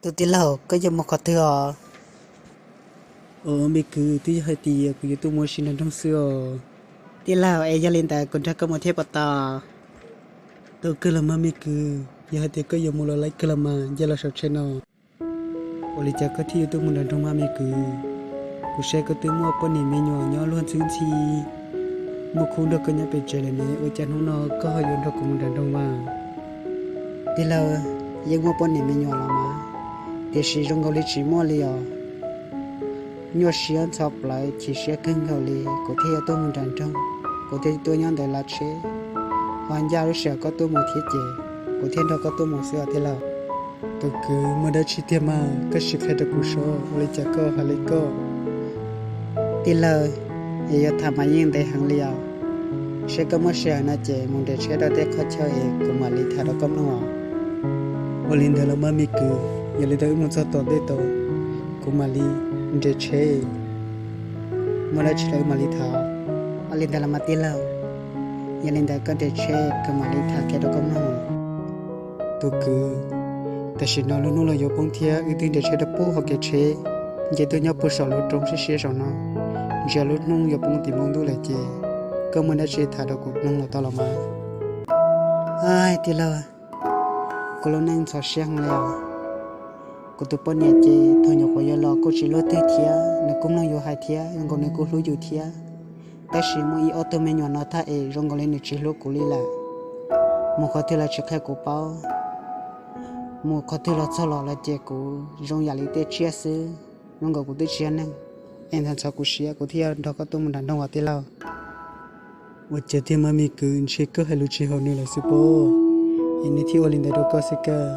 Tus tij laug, koj yuav mus qhov twg os? Ua me kwv, twb yog hais tias kuv yuav tuaj mus ua si nram nroog xwb os. Tij laug, es yog li ntawd kuv nrog koj mus thiab puas tau? Tau kawg los mas me kwv, yog hais tias koj yuav mus los laib kawg los mas, nce los saum tsheb no. Ua li cas koj thiaj yuav tuaj mus nram nroog mas me kwv? Kuv saib koj twb muaj poj niam me nyuam nyob luag ntxhi ntxhi, muaj khub nrog koj nyob pem tsev lawm ne, ua cas hnub no koj ho yuav nrog kuv mus nram nroog mas? Tij laug, yeej muaj poj niam me nyuam los mas, tiam sis zoo nkaus li tsis muaj li os. Nyuaj siab ntxhov plawv, chim siab kawg nkaus li, kuv thiaj yuav tuaj mus nram nroog, kuv thiaj tuaj nyob ntawm lawv tsheb, ho ncaj lub sij hawm koj tuaj mus thiab ces kuv thiaj nrog koj tuaj mus xwb os tij laug. Tus kwv, muaj dab tsi tiag mas koj sim qhia rau kuv saib, ua li cas koj hais li koj? Tij laug, es yuav tham mas yeej ntev heev li os. Saib koj muaj sij hawm no ces mus nres tsheb rau tej qhov chaw es kuv mam li tham rau koj mloog os. Ua li ntawd los mas me kwv, yog li ntawd wb mus txog tom ntej tod, kuv mam li nres tsheb, muaj dab tsi los wb mam li tham. Ua li ntawd los mas tij laug, yog li ntawd koj nres tsheb kuv mam li tham qhia rau koj mloog. Tus kwv, tam sim no lub hnub los yuav poob thiab wb twb nres tsheb rau pem hauv kev tsheb, nce tuaj nyob puag saum lub roob siab siab saum no, ntsia lub hnub yuav poob tim npoo ntuj lawm ces koj muaj dab tsi tham rau kuv mloog los tau los mas. Aib tij laug, kuv lub neej ntxhov siab heev li os. Kuv tus poj niam ces thaum nyuam qhuav yuav los kuj tsis luaj twg thiab, nws kuj mloog yus hais thiab zoo nkaus nws kuj hlub yus thiab. Tab sis muaj ib ob tug me nyuam no thaj es zoo nkaus li nws tsis hlub kuv li lawm. Mus qhov twg los tsis qhia kuv paub, mus qhov twg los txog los lawv ces kuv zoo yam li tej tsiaj xwb, zoo nkaus kuv twb tsis yog neeg. Es ntxhov ntxhov kuv siab kuv thiaj nrog koj tuaj mus nram nroog os tij laug. Ua cas tiag mas me kwv, ntshe koj hais lus tsis haum nws lawm xwb pob, es nws thiaj ua li ntawd rau koj xwb kawg.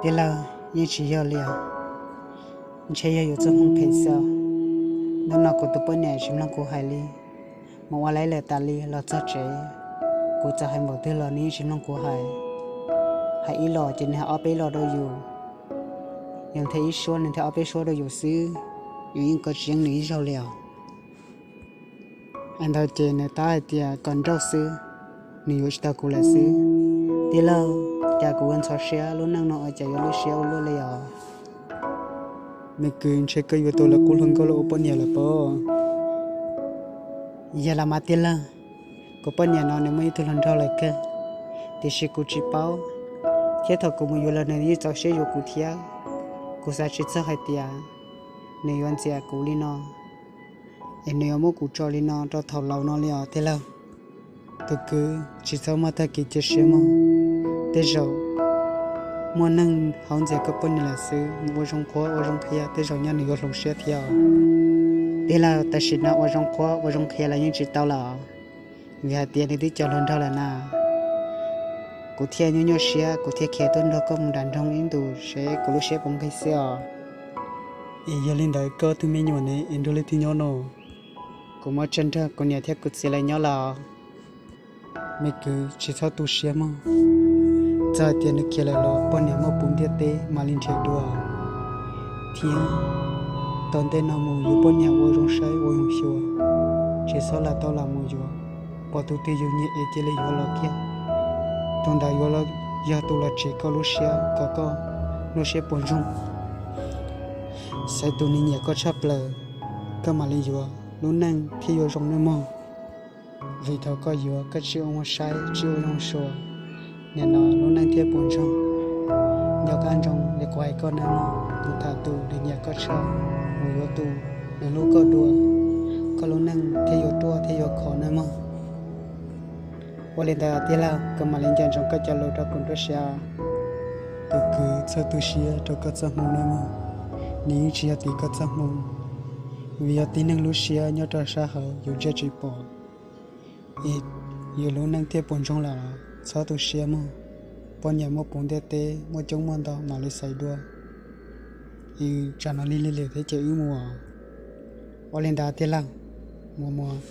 Tij laug, yeej tsis yog li os. Ntshe yog yus txoj hmoo phem xwb. Hnub no kuv tus poj niam tsis mloog kuv hais li, mus ua laib lawm tas li los txog tsev, kuv txawm hais npaum twg los nws yeej tsis mloog kuv hais. Hais ib los ces nws hais ob peb los rau yus, yus nthe ib suab nws nthe ob peb suab rau yus xwb, yus yeej kov tsis yeej nws ib zaug li os. Es ntawd ces nws tab hais tias kom nrauj xwb, nws yuav tsis tau kuv lawm xwb. Tij laug, cas kuv yuav ntxhov siab, lub neej no ua cas yuav lub siab ua luaj li os. Me kwv, ntshe koj yuav tus lawv qub hluas nkauj los ua poj niam lawm pob. Yog los mas tij laug, kuv poj niam no nws muaj ib tug hluas nraug lawm kawg, tiam sis kuv tsis paub, thiab thaum kuv mus yuav los nws yeej txaus siab yuav kuv thiab. Kuv xav tsis txog hais tias nws yuav ntxias kuv li no, es nws yuav muab kuv tso li no rau thaum laus no li os tij laug. Tus kwv, tsis txhob muaj tag kev cia siab mog, tej zaum muaj neeg hauv ntxias koj poj niam lawm xwb, mus ua zoo qhuab ua zoo qhia tej zaum nyob nws yuav hloov siab thiab. Tij laug, tam sim no ua zoo qhuab ua zoo qhia los yeej tsis tau lawm, vim hais tias nws twb cov hluas nraug lawm na. Kuv thiaj nyuaj nyuaj siab, kuv thiaj khiav tuaj nrog koj mus nram nroog ib ntus seb kuv lub siab puas nqig xwb os. Es yog li ntawd koj tus me nyuam ne es nrog leej twg nyob no? Kuv muab tso nrog kuv niam thiab kuv txiv lawv nyob lawm. Me kwv, tsis txhob tu siab mog, txawm hais tias nws khiav lawm los poj niam muaj puv ntiaj teb mam li nrhiav dua. Thiab tom ntej no mus yuav poj niam ua zoo saib ua zoo xyuas, tsis txhob lam tau lam mus yuav, pom tus twg yus nyiam es cia li yuav los kiag. Tus ntawd yuav yog tus los tsim koj lub siab kom koj lub siab puas ntsoog. Xaiv tus nws nyiam koj tshaj plaws, koj mam li yuav lub neej thiaj yuav zoo nawb mog. Vim thaum koj yuav koj tsis ua zoo saib tsis ua zoo xyuas, nim no lub neej thiaj puas ntsoog. Nco qab ntsoov li kuv hais koj nawb mog, tus tham tus nws nyiam koj tshaj, mus yuav tus nws hlub koj dua, koj lub neej thiaj yuav ruaj thiaj yuav khov nawb mog. Ua li ntawd tij laug, kuv mam li nco ntsoov koj cov lus rau kuv nruab siab. Tus kwv, txhob tu siab rau koj txoj hmoo nawb mog, nws yeej tsis yog tim koj txoj hmoo, vim yog tib neeg lub siab nyob rau sab hauv yus ntsia tsis pom. Es yus lub neej thiaj puas ntsoog lawm, txhob tu siab mog. Poj niam muaj puv ntiaj teb muaj coob muaj ntau mam li xaiv dua. Es tsam no lig lig lawm thiab ces wb mus. Ua li ntawd tij laug, mus mus.